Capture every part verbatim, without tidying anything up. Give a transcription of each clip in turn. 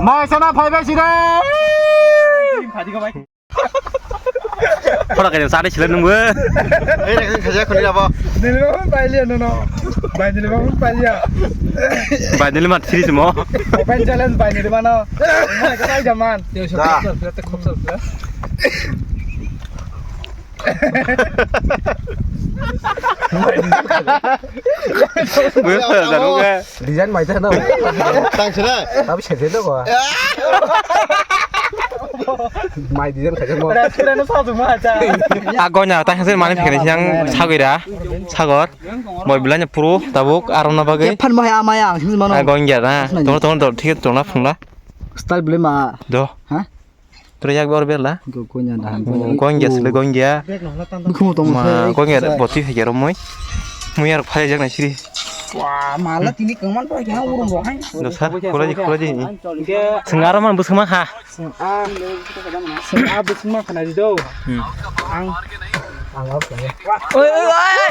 Mai sana phaibai sire. Khora kaya sari sila nunggu. Ei, nak kaya khuli apa? Nilma pun pailiya nono. Bai nilma pun pailiya. Bai nilma thiri simo. Open challenge bai nilma no. Mai ka bai jaman. Da. Gue dah dong. Design mai teh no. Tang sini. Tapi sese tu kok. Mai design kaya mau. Restaurant sa tu mah aja. Agonya tang sini mani phikir siang sagira sagor. Boy bilanya puru tabuk arona bagai. Phan bahai amai ang sini mana? Agonya na. Tunggu tunggu tunggu tiket tunggu na phungla. Style beli ma. Do. Hah? Tere yak bor bela. Go gonya da. Gonya sele gonya. Bikhumo tong ma gonya boti hege romoi. Mui ar phai jak na siri. Wa mala tini kangman pa kya urung ro hai. Do sar khula di khula di. Sengara man busma kha. Seng a. Seng a busma khana di do. Ang. Ang apa ya? Oi oi oi.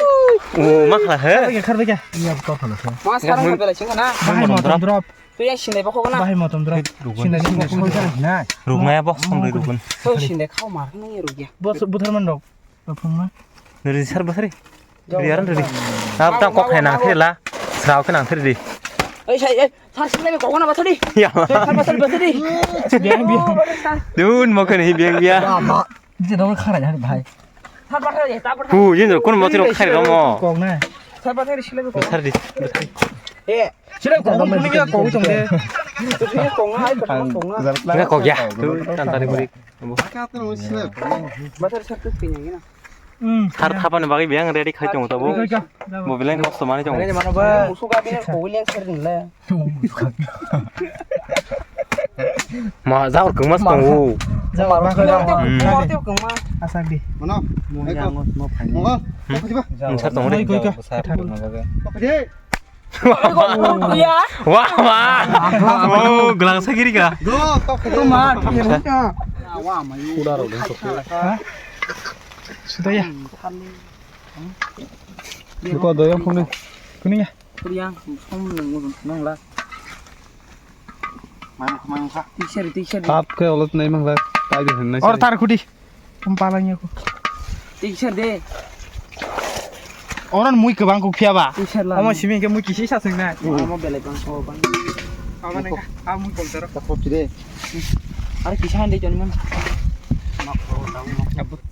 O ma khala he. Khar bega. Iya betul khana. Mas khar bela sing khana. Bahai motom drop. Tuya sindai bokho na. Bahai motom drop. Sindai bokho na. Rukmaya bok somrwi rukun. To sindai khao mar nang ya rukya. Bos buthar man dok. Bapung ma. Nari sar basari. Riaran ri. Ab ta kok hai nang thila. Srao ke nang thiri. Ei sai ei sar sindai bokho na basari. Ya. Sar basari basari. Biang biang. Dun mo kene hi biang biang. Jidong khara ya bhai. Hu, jin kono motiro khai romo. Kok na. Sar di. Eh, sira kok kuning ya kok tong de. Sira kok ya. Tu tan tari buri. Sar thapani bagwi biang ready khai tong tabo. Bo beleng kosto mani tong. Musuka bini kok liang sar ni le. Ma, jagor kwngma se tongo. Jagor kwngma. Jagor kwngma. Asak di. Mano. Mungsa tongo de. Koi, koi, koi. Wah, wah. Oh, gelang sagiri ka. Sudah ya. Buka doyang phone. Kuning ya. Kuryang som nang nang la. Mai mukha, mai mukha. Tiksa ri, tiksa ri. Tap khe olot nai mangla. Tai de nai. Or tar khudi. Kum palang ya ko. Tiksa de. Oran mui kwbang kuk phiya ba. Tiksa la. Omo simi ke mui kisi sa sing na. Omo belai bang ko bang. Aba nang ka. A mui kol taro. Ta khop de. Are kisa han de jon man.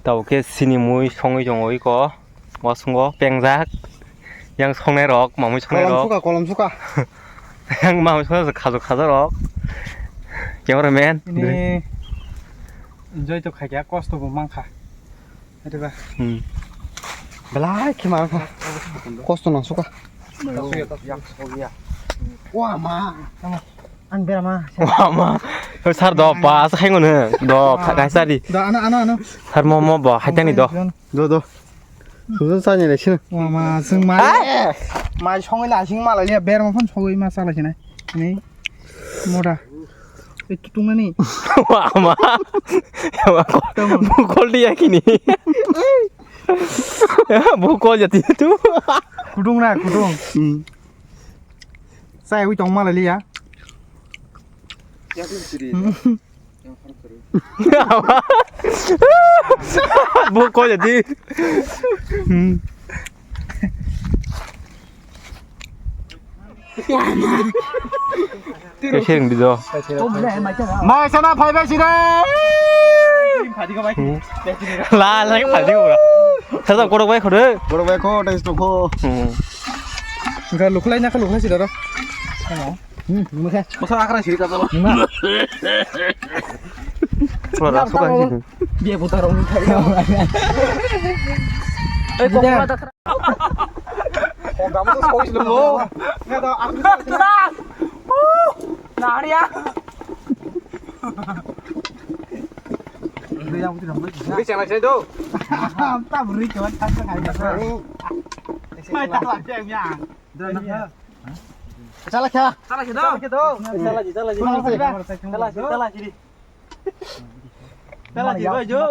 Tabo khe sini mui songwi jongwi ko. Wasungo pengjak. Yang songnai rok, mamui songnai rok. Kolom suka, kolom suka. Yang mamui songnai rok, khajo khajo rok. Cameraman. Ini enjoy to khaikya, kosto bo mankha. Adi ba. Hmm. Belai khe mankha. Kosto nang suka. Wah, ma. Ang berama. Wah, ma. Sar do, pa, sa khaingo ne. Do, kha-, khaisa di. Do, ano, ano, ano. Sar mo, mo bo, haitani do. Do, do. Susu sani le sini. Wah, ma, sung ma. Mai songwi na sing ma le, berama phone songwi ma sa le sini. Ni. Moda. Itu tung ni. Wah, ma. Bukol dia kini. Bukol jadi tu. Kudung na, kudung. Hmm. Sai ui tong ma le ya. Bo ko jadi. Hmm. Keseng di do. Mai sana phai bai sire. La la phai di ura. Sa sa korok bai khore. Korok bai kho, tai sto kho. Hmm. Ga luklai na kha luklai sida ro. Hmm, mukha. Masa akra siri kata lo. Mukha. Suara suka sih. Dia putar orang. Eh, kok mata kera. Kok kamu tuh kok sih lo? Enggak tahu aku. Nari ya. Ini channel saya tuh. Mantap, beri kawan tak ada. Mai tak ada yang. Chala kya? Chala kya do? Chala ji, chala ji. Chala ji, chala ji. Chala ji, oi jo.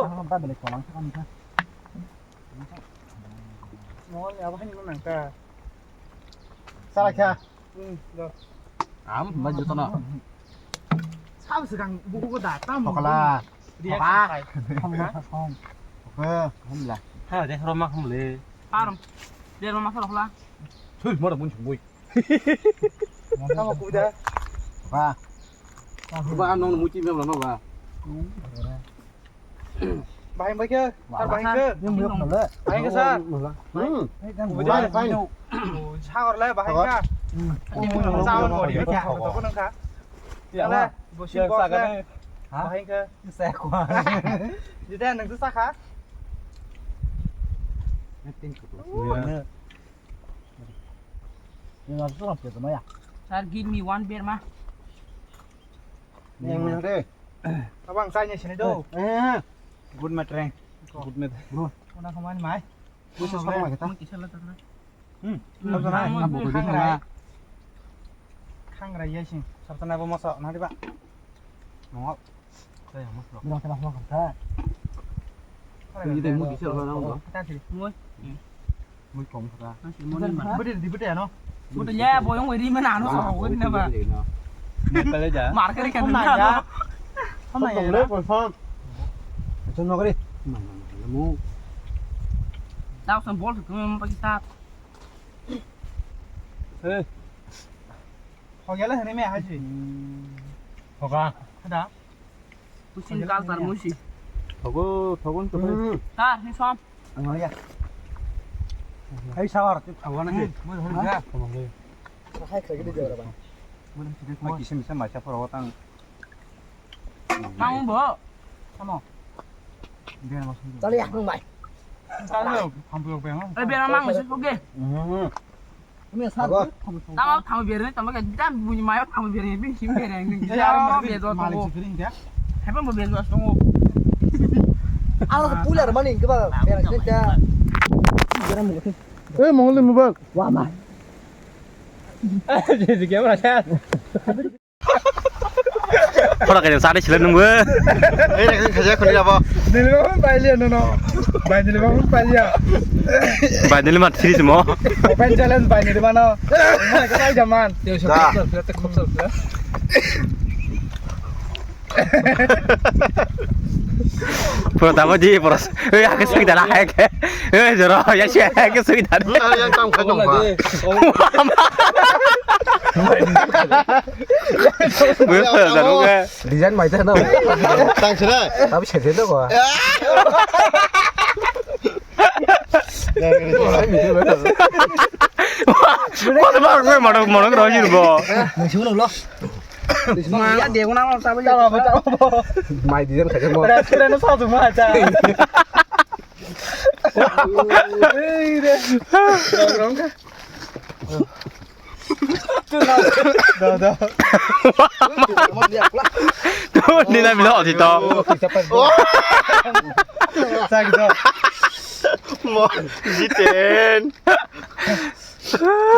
Mohon ya, apa ini menang ka? Salah kya? Hmm, do. Am, maju tono. Sab segang buku ko datang. Pokla. Dia Poka. Sampai. Oke, alhamdulillah. Ha, deh, Roma kembali. Harum. Dia Roma salah lah. Thui, mana pun cuy. Sama kuda. Ba. Ba, nong muci memang ba. Bahing ba ke? Sar bahing ke? Bahing ke sar? Hmm. Bahing, bahing. Sagor le bahing ka? Sawan bori ka? Toko nang ka? Yale, bosi box le. Bahing ke? Jita nang tu saka? Sir, give me one beer ma. Yang mana deh? Abang saya sini tu. Eh. Good mat reng. Good mat. Bro. Kona kemana mai? Khusus apa kita? Mungkin salah tak. Hmm. Sabjana. Khangrai. Khangrai ya sing. Sabjana apa masuk? Nanti pak. Nongok. Saya masuk. Bilang kena semua kan? Ini deh, mau bisa apa nama? Kita sih. Mui. Mui kong kata. Betul di betul ya no. Betul ya, boyong wedi mana anu sama wedi nama. Market kan ya. Sama ya. Confirm. Macam nak ni? Mana mana mu? Tahu sambal tu memang pakai tak. Eh. Ho gele hene me haji. Hoga. Ada. Pusin kal tar musi. Thogo, thogon to. Tar, ni som. Ang ya. Hai sawar, tu thogo na ke. Mo hon ga. Hai khai ke dia ra ba. Mo kisim sa ma cha poro tang. Mang bo. Samo. Tali ya, mang bai. Tali, hampir apa yang? Eh, biar mang masih oke. Hmm. Ini satu. Tamo, tamo biar ni, tamo kayak kita bunyi mayo, tamo biar ni, bin sim biar ni. Ya, orang mau biar tuh. Malik sipiring ya. Apa mau biar tuh? Aku pular maning ke bang, biar kita. Eh, mau limu bang. Wah, mah. Jadi kamera chat. Khora kene sari sila nunggu. Ei, nak kerja kuliah apa? Dili bang pailiya nono. Bai dili bang pailiya. Bai dili mat siri simo. Open challenge bai dili mano. Kai jaman. Dah. Pura tamo di pura. Ei, aku sing dalam hai ke. Eh, jero, ya sih, ke sui dan. Lu hari yang tam kacang, Pak. Gue daru ke. Design mai tano. Tang sini. Tapi sih itu kok. Wah, wah, gue mau mau roh sini, bo. Nasi ulo lo. Mai design khaijak mo. Restaurant-o sajwkma hai ta. Ei re. Do, do. Tuh, di na bilo, di to. Sakit, do. Mo, Jiten.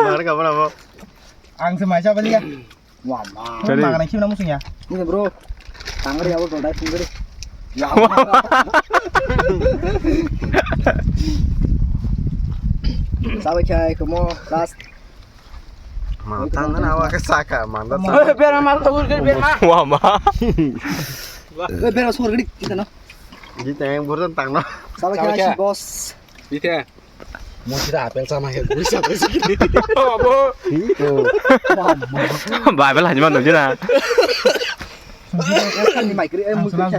Mar ka mana mo? Ang se mai sa baliya. Wah, ma. Sorry. Makan aja, namun sih ya. Ini, bro. Tangri awal dodai sendiri. Ya. Sabai chai, kamu last. Mantang na awa ke saka, mantang. Eh, biar mal tuh, biar mal. Wah, ma. Eh, biar mal suar gede kita no. Di teng burdan tang no. Sabai chai, bos. Di teng. Mosira apel sama he, guri sa, guri sa. Abo. Bible hajima no jina. Ni mai kri em mui kri.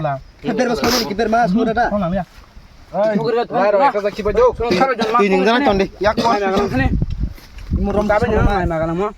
Kiber mas mura da. Phone lang ya. Ai, lai ro, ekta kiba jok. Tui ning jana tondi. Yak ko. Murom kabe jana mai magana mo.